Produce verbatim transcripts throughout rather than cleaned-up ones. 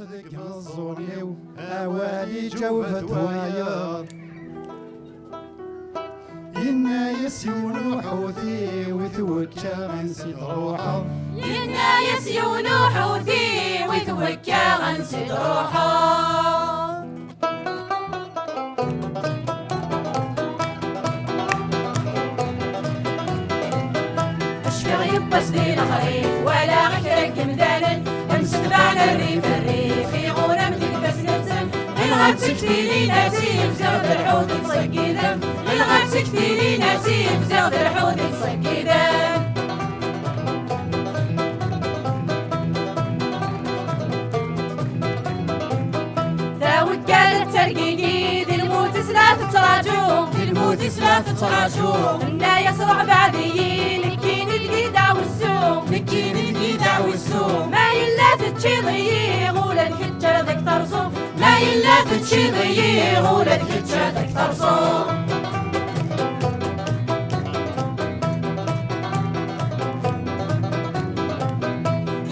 Deg imeẓẓuɣen-iw awal iǧaweb-d wayeḍ. Yenna-yas yiwen uḥuti wi twekka ansi d-ruḥeḍ. Yenna-yas yiwen uḥuti wi twekka ansi d-ruḥeḍ. Cfiɣ yiwwas di lexrif, walaɣ kra n yemdanen, msetban rrif rrif, iɣuram deg ifassen-nsen. Ɣileɣ ad tektilin asif, ziɣ d lḥut i ttṣeggiden. Ɣileɣ ad tektilin asif, ziɣ d lḥut i ttṣeggiden. Tawekkalt tergigi, di lmut-is la tettraǧu. Di lmut-is la tettraǧu. Tenna-yas: "Ruḥ beɛd-iyi, nekkini lgid aɛwessu. Nekkini lgid aɛwessu. Ma yella teččiḍ-iyi, ula d kečč ad ak-terẓu. Ma yella teččiḍ-iyi, ula d kečč ad ak-terẓu."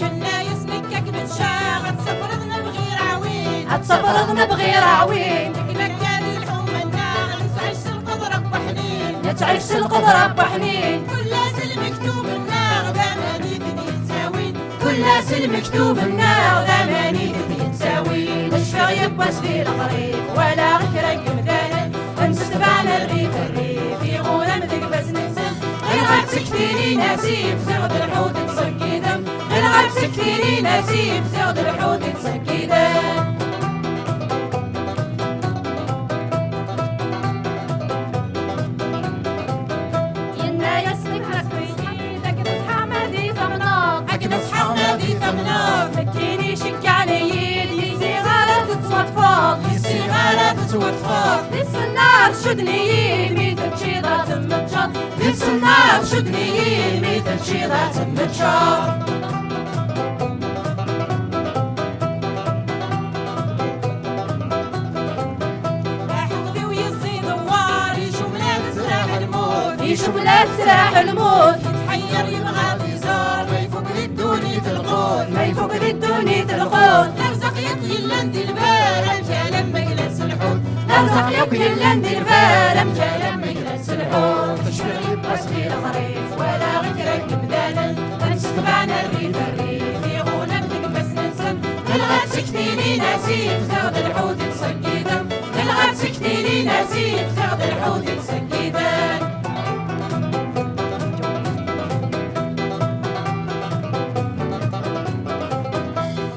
Yenna-yas: "Nekk ad k-beddceɣ, ad tsafreḍ ma bɣiɣ aɛwin. Ad tsafreḍ ma bɣiɣ aɛwin. Nekk akka di lḥuma-nneɣ, nettɛic s lqedra n weḥnin. Nettɛic s lqedra n weḥnin. Kul ass lmektub-nneɣ d aman i t-id-yettawin. Kul ass lmektub-nneɣ d aman i t-id-yettawin." Cfiɣ yiwwas di lexrif, walaɣ kra n yemdanen, msetban rrif rrif, iɣuram deg ifassen-nsen. Ɣileɣ ad tektilin asif, ziɣ d lḥut i ttṣeggiden. Ɣileɣ ad tektilin asif, ziɣ d lḥut i ttṣeggiden. Yenna-yas: "Nekk ḥasbini, akken ṣḥaɣ ma di tamnaḍt. Akken ṣḥaɣ ma di tamnaḍt. Nekkini ceggan-iyi-d, yessiɣ ara tettwaṭṭfeḍ. Yessiɣ ara tettwaṭṭfeḍ. Di tsennaṛt cudden-iyi-d, mi teččiḍ ad temmeččeḍ. Di tsennaṛt cudden-iyi-d, mi teččiḍ ad temmeččeḍ." Aḥudiw yezzi dewwar, icum la tettraḥ lmut. Icum la tettraḥ lmut. Yetḥeyyer yebɣa ad iẓer, ma ifuk di ddunit lqut. Ma ifuk di ddunit lqut. D arẓaq yakk yellan di lbar, amek alamma yella s lḥut. D arẓaq yakk yellan di lbar, amek alamma yella s lḥut. Cfiɣ yiwwas di lexrif, walaɣ kra n yemdanen, msetban rrif rrif, iɣulam deg ifassen-nsen. Ɣileɣ ad tektilin asif, ziɣ d lḥut i ttṣeggiden. Ɣileɣ ad tektilin asif, ziɣ d lḥut i ttṣeggiden.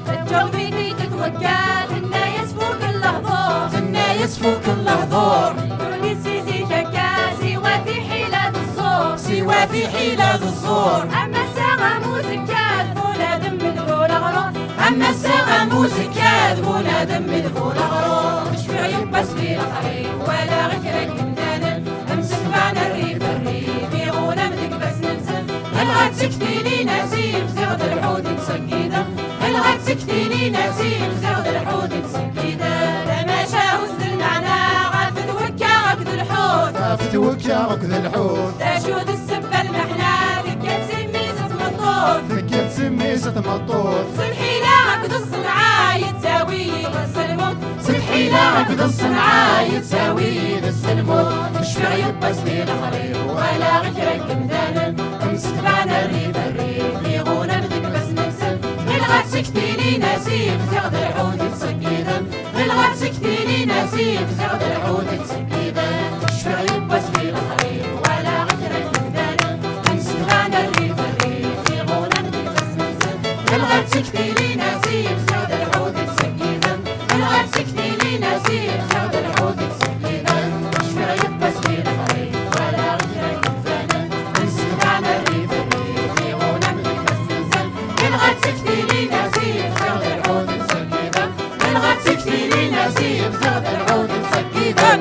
Teǧǧawit-it twekka, tenna-yas: "Fuken lehdur." Tenna-yas: "Fuken lehdur." Ddunit si zik akka, siwa tiḥila d ẓẓur. Siwa tiḥila d ẓẓur. Am ass-a am uzekka, d bunadem d bu leɣrur. Am ass-a am uzekka, d bunadem d bu leɣrur. Cfiɣ yiwwas di lexrif, walaɣ kra n yemdanen, msetban rrif rrif, iɣulam deg ifassen-nsen. Ɣileɣ ad tektilin asif, ziɣ d lḥut i ttṣeggiden. Ɣileɣ ad tektilin asif, ziɣ d lḥut i ttṣeggiden. Tamacahut d lmeɛna, ɣef twekka akked lḥut. Ɣef twekka akked lḥut. D acu d ssebba lmeḥna, tekka-d si mmi-s n tmeṭṭut. Tekka-d si mmi-s n tmeṭṭut. S lḥila akked ṣṣenɛa, yettawi-yi-d s lmut. S lḥila akked ṣṣenɛa, yettawi-yi-d s lmut. Cfiɣ yiwwas di lexrif, walaɣ kra n yemdanen, msetban rrif rrif, iɣulam deg ifassen-nsen. Ɣileɣ ad tektilin asif, ziɣ d lḥut i ttṣeggiden. Ɣileɣ ad tektilin asif, ziɣ d lḥut i ttṣeggiden. Cfiɣ yiwwas di lexrif, walaɣ kra n yemdanen, msetban rrif rrif, iɣulam deg ifassen-nsen. Ɣileɣ ad tektilin asif, ziɣ d lḥut i ttṣeggiden. Ɣileɣ ad tektilin asif, ziɣ d lḥut i ttṣeggiden. Cfiɣ yiwwas di lexrif, walaɣ kra n yemdanen, msetban rrif rrif, iɣulam deg ifassen-nsen. Ɣileɣ ad tektilin asif, ziɣ d lḥut i ttṣeggiden. Ɣileɣ ad tektilin asif, ziɣ d lḥut i ttṣeggiden.